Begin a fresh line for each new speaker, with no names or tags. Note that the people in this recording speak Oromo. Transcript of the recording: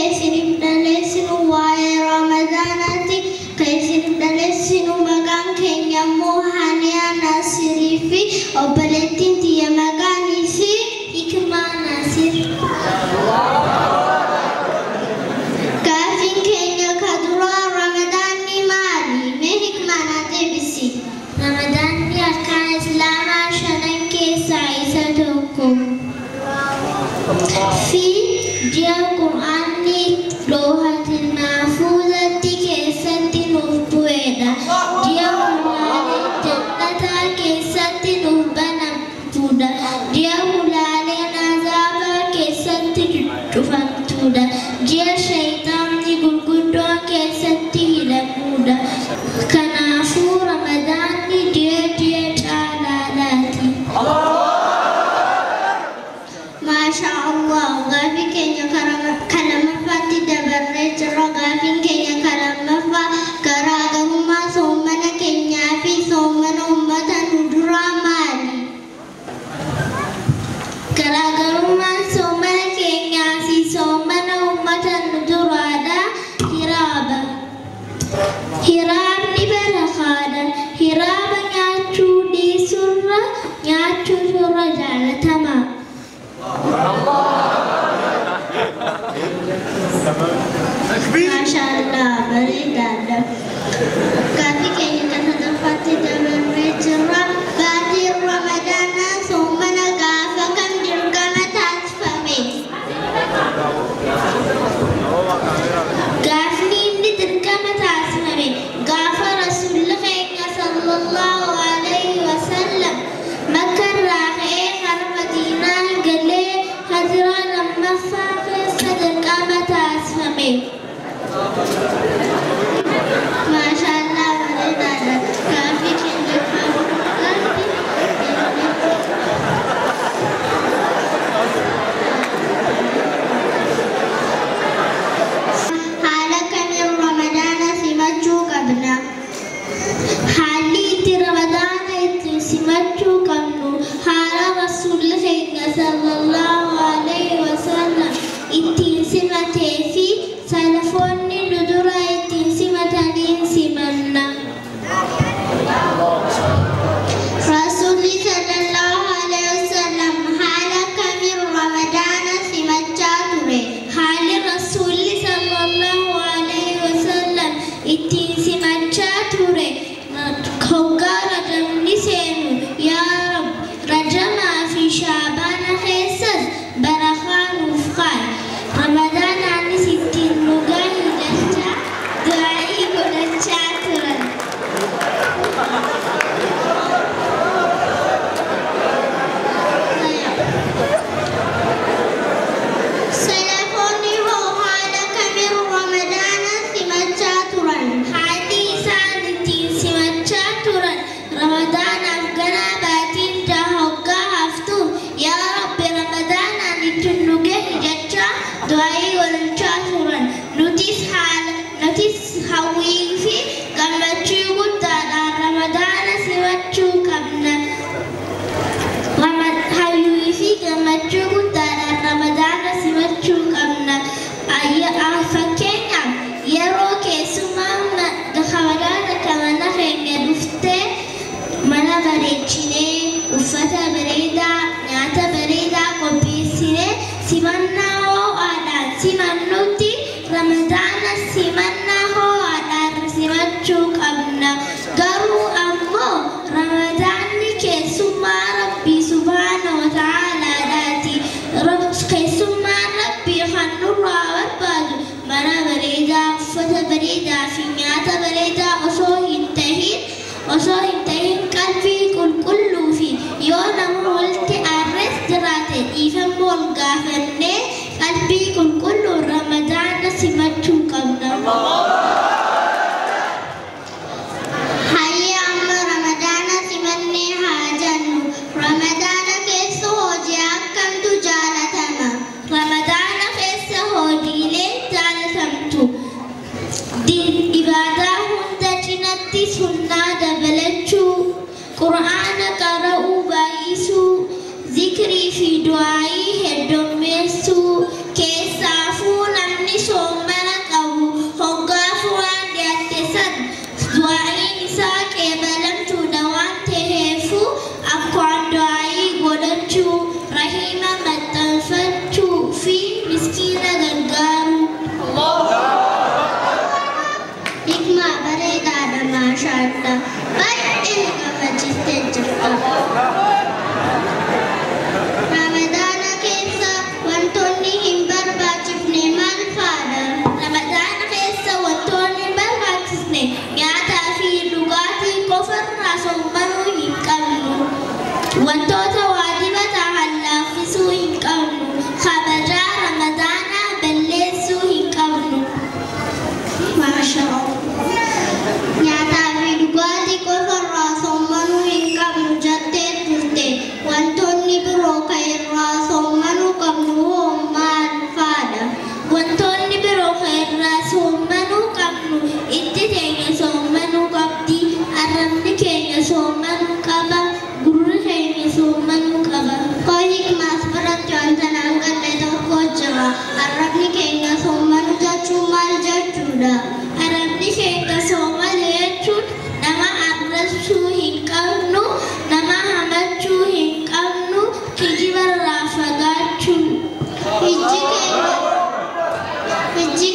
Keessiniif dhaleessinu waa'ee Ramadaanaati. Keessiniif dhaleessinu maqaan keenya immoo Haniyaa Naasirii fi obboleettiin tiyya maqaan isii Hikmaa Naasir. Gaafiin keenya ka duraa Ramadaanni maali? Mee Hikmaa naa deebisi.
Ramadaanni arkaan Islaamaa shanan keessaa isa tokko. Fi ji'a Qur'aanni loohatil mahfuuzatti keessatti nuuf bu'edha. Ji'a hulaalee jannataa keessatti nuuf banamtudha. Ji'a hulaaleen azaabaa keessatti cufamtudha. Ji'a shayitaanni gurguddoon keessatti hidhamudha. Kanaafuu Ramadaanni ji'a ji'a caalaadhaati.
Maasha Allah, gaafii keenya kan lammaffaatti dabarree jirra. Gaafiin keenya kan lammaffaa garaagarummaa soomana keenyaa fi soomana uummata nu duraa maali?
Garaagarummaan soomana keenyaa fi soomana uummata nu duraadha. Hiraaba. Hiraabni barakaadha. Hiraaba nyaachuu dhiisurra nyaachuutu irra jaalatama.
Maasha Allah, bareedaadha. Gaafii keenya kan sadaffaatti dabarree jirra. Baatiin Ramadaanaa soomana gaafa kam dirqama taasifame?
Gaafni inni dirqama taasifame gaafa Rasuulli keenya sallallahu alaihi wasallam Makka irraa ka'ee gara Madiinaa galee hijraa lammaffaa keessa dirqama taasifame.
Maasha Allah, bareedaadha. Gaafii keenya kan afuraffaatti haala kamiin Ramadaana simachuu qabna?
Haalli itti Ramadaana ittiin simachuu qabnu haala Rasuulli keenya sallallahu alaihi wasallam ittiin simatee fi salafoonni nu dura ittiin simataniin simanna.
Rasuulli sallallahu alaihi wasallam haala kamiin Ramadaana simachaa ture?
Haalli Rasuulli sallallahu alaihi wasallam ittiin simachaa ture hoggaa rajabni seenu yaa Rab rajamaa fi shaabaana keessas barakaa nuuf kaa'i. Ramadaanaanis ittiin nu gahi jechaa du'aa'ii godhachaa turan.
Salafoonni hoo haala kamiin Ramadaana simachaa turan?
Haalli isaan ittiin simachaa turan Ramadaanaaf ganaa baatiin jaha hoggaa haftuuf yaa Rabbi Ramadaanaan ittiin nu gahi jechaa du'aa'ii godhachaa turan. Nutis haala nutis hawwii fi gammachuu guddaadhaan Ramadaana simachuu qabna. Hawwii fi gammachuu guddaadhaan Ramadaana simachuu qabna. Fakkeenyaaf yeroo keessummaan kabajaa takka mana keenya dhuftee mana bareechinee uffata bareedaa nyaata bareedaa qopheessinee simannaa ho'aadhaan simannutti Ramadaana simannaa ho'aadhaan simachuu qabna. Garuu ammoo Ramadaanni keessummaa Rabbii subhaana wa ta'aalaadhaati. Keessummaan Rabbii kan nurraa barbaadu mana bareedaa, uffata bareedaa fi nyaata bareedaa osoo hin tahin qalbii qulqulluu fi yoo nama walitti aarres jiraate dhiifama wal gaafannee qalbii qulqulluun Ramadaana simachuu qabna.
Hayya amma Ramadaana simannee haa jennu. Ramadaana keessa hojii akkamtu jaalatama?
Ramadaana keessa hojiileen jaalatamtu. Ibaadaa hunda cinatti sunnaa dabalachuu.
Ijji